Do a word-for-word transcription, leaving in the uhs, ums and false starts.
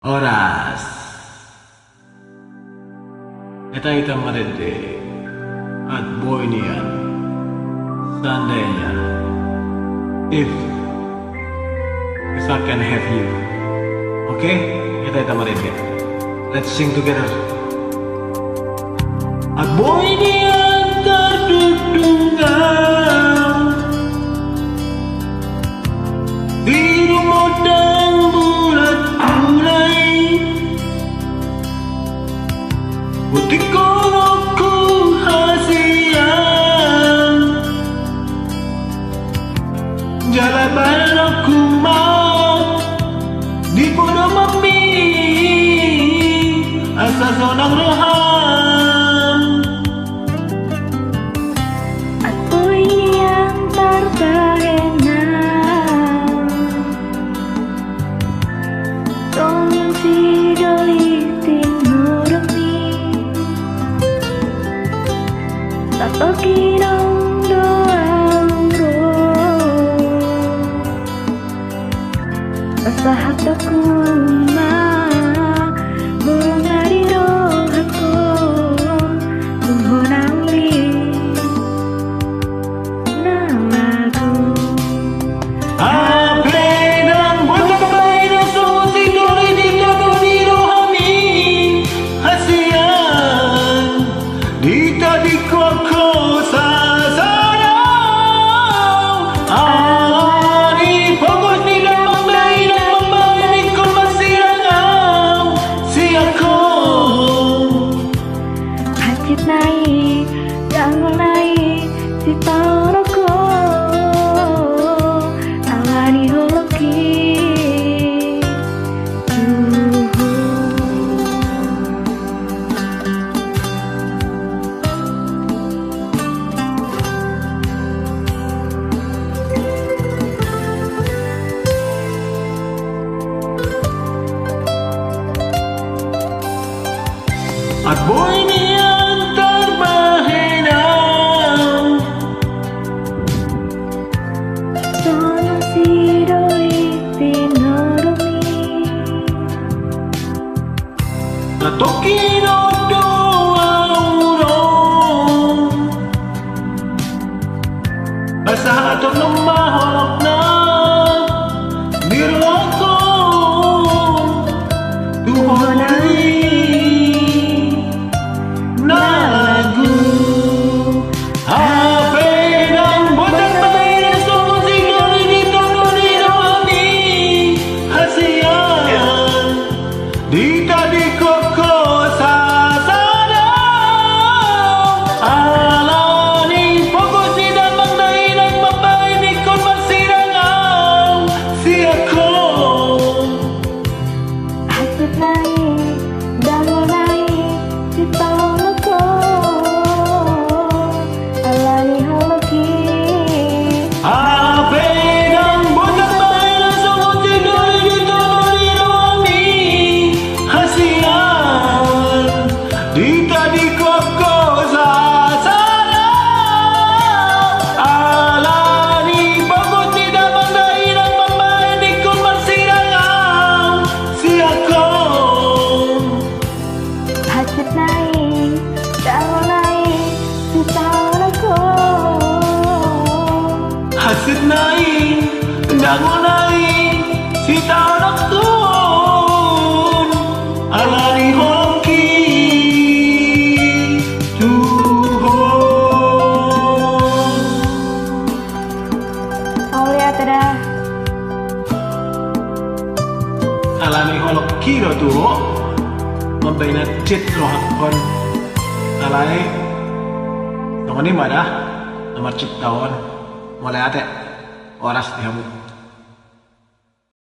Horas. Hita-hita marende. At boi nian. Seandainya. If. If I can have you. Oke? Hita-hita marende. Let's sing together. At boi nian tardudung au. Di rumondang bulan mulai. Butik kono ku hasian. Jala baen rohangku ma di podomanmi asa sonang roham. At boi nian tarbahen au. Songon sidoli tinorongmi. Satoki naung do au ro. Pasahatonku ma holong na di rohangku tu ho nang uli na lagu. Hape ndang boi tarbahen au songon sidoli di tono ni rohami hasian. Di tadingkon ho sasadari. Alani pogos ni damang dainang mambahen ingkon marsirang au sian ho. Hansit nai, dangol nai, sitaononku. Alani holongki tu ho. At boi nian tarbahen au. Songon sidoli tinorongmi. Satoki naung do au ro. Pasahatonku ma holong na di rohangku tu ho nang uli na lagu. Hape ndang boi tarbahen au songon sidoli di tono ni rohami hasian. Di tadingkon ho sasadari. Alani pogos ni damang dainang mambahen ingkon marsirang au sian ho. Hansit nai, dangol nai, sitaononku. Alani holongki. Hape ndang boi tarbahen au songon sidoli di tono ni rohami hasian. Di tadingkon ho sasadari. Alani pogos ni damang dainang mambahen ingkon marsirang au sian ho. Hansit nai, dangol nai, sitaononku. Hansit nai, dangol nai, sitaononku. Alani holongki tu ho. Mauliate da. Alani holongki do tu ho. Mambahen hansit rohangkon. Alai songon i ma da na marcipta on. Mauliate. Horas di hamu.